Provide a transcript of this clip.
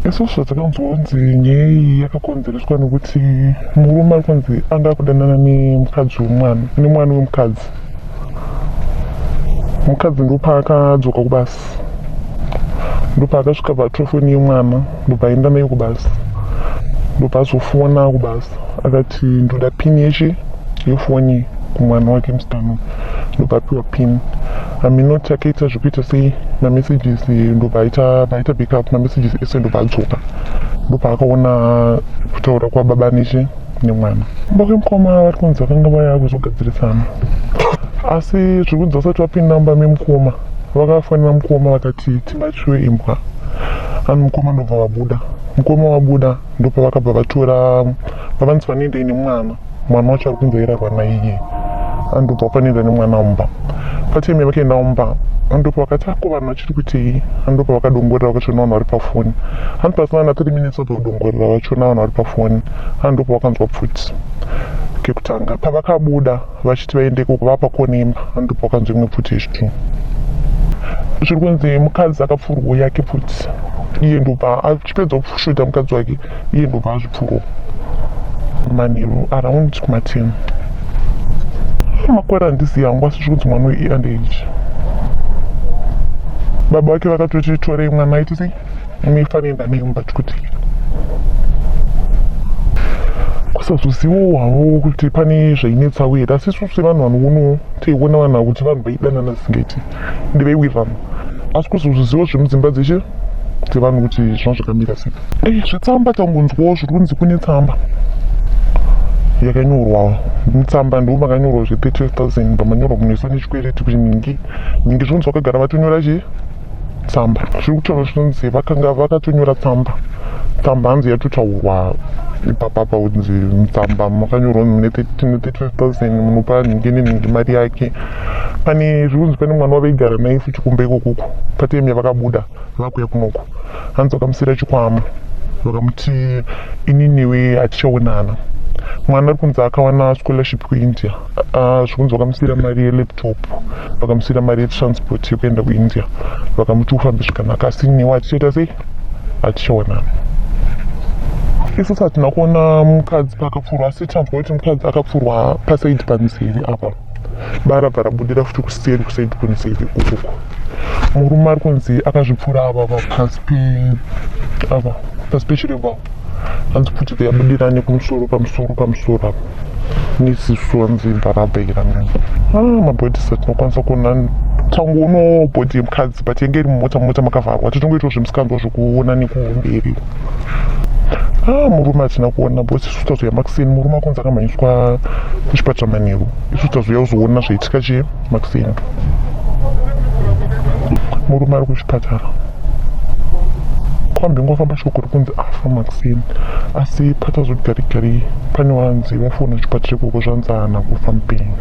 Isusu zvatanzwa kunzi nyaya iyi yakakonzereswa nekuti murume ari kunzi anga akudanana nemukadzi wemwana, nemwana wemukadzi. Mukadzi ndopaakadzoka kubasa, ndopaakasvika patora foni yemwana, ndobva aenda nayo kubasa, ndobva azofona kubasa akati ndoda pin yechi yefoni kumwana wake musikana, ndobva apiwa pin. Aminoti akaita zvekuita sei mamessages, ndobva aita aita backup mamessages ese, ndobva adzoka, ndopaakaona kutaura kwababa nechi nemwana. Kumba kwemukoma vari kunzi vakanga vaya kuzogadzirisana, asi zviri kunzi vasati vapinda mumba memukoma vakafonera mukoma vakati tibatsirwe imbwa ani. Mukoma ndobva vabuda, mukoma vabuda ndopavakabva vatora vavanzi vanoendei nemwana. Mwana wacho ari kunzi airarwa naiye, andobva panoenda nemwana mumba. Patime vakaenda mumba, andopa vakati ako vanhu vachiri kutei, andopa vakadongorera vakachiona vanhu vari pafoni. Handi pasina na 3 minutes vabva kudongorera vachiona vanhu vari pafoni, andopa vakanzwa pfuti kekutanga. Pavakabuda vachiti vaende ikoko vapa kona imba, andopa vakanzwa imwe pfuti yechitu. Zviri kunzi mukadzi akapfurwa yake pfuti, iye ndobva achipedza kushuta mukadzi wake, iye ndobva azvipfurwa manheru around kuma10. Makore handizivi hangu, asi zviri kunzi mwana uyu iunderage. Baba vake vakatoti torei mwana aiti sei muifanoenda naye mumba tikuti kusazozivawo havo kuti pane zvainetsawo here. Asi isusu sevanhu vanoonawo teiona vanhu ava kuti vanhu vaidanana zvisingaiti ende vaiwirirana, asi kuzoziva zvemudzimba dzeshe dzevanhu kuti zvinova zvakamira sei. Zvetsamba tangonzwawo zviri kunzi kune tsamba yakanyorwa. Mutsamba ndo makanyorwa zve 35 000, pamanyorwa kunoiswa nechikwereti kuti ningi ningi. Zvinonzi vakagara vatonyora chi tsamba. Zviri kutaura zvinonzi vakanga vakatonyora tsamba. Tsamba hanzi yatotaurwa ipapapa kunzi mutsamba makanyorwa mune 35 000 munopa nhingi nenhingi mari yake. Pane zviri kunzi pane mwana wavaigara naye futi kumba ikokoko patime yavakabuda vakuya kunoko, hanzi vakamusiyira chikwama vakamuti ini newe hatichaonana. Mwana ari kunzi akawana scholarship kuIndia. Zviri kunzi vakamusiyira mari yelaptop, vakamusiyira mari yetransport yekuenda kuIndia, vakamuti ufambe zvakanaka, asi newe hatichaita sei, hatichaonana. Isusu hatina kuona mukadzi paakapfurwa, asi tanzwa kuti mukadzi akapfurwa pasaidi panzeve apa, bara bva rabudira futi kuseri kusaidi kunzeve ukoko. Murume ari kunzi akazvipfura apa pasi pe apa pasi pechirebva, hanzi pfuti bva yabudira nekumusoro pamusoro pamusoro apa neziso, hanzi bva rabhaira. Mabodies atinokwanisa kuona, tangoonawo body yemukadzi, but yange iri mumota, mumota makavharwa, titongoitawo zvemusikanzwa zvekuona nekumberi. Murume hatina kuona because isusu tazoya makuseni. Murume akunzi akamhanyiswa kuchipatara manheru, isu tazoya kuzoona zvaitika chii makuseni. Murume ari kuchipatara kwambenge wafamba shoko rekunzi afa makuseni, asi patazoti gari gari pane wanzi vafona kuchipatara ikoko zvanzi haana kufa, mupenyu.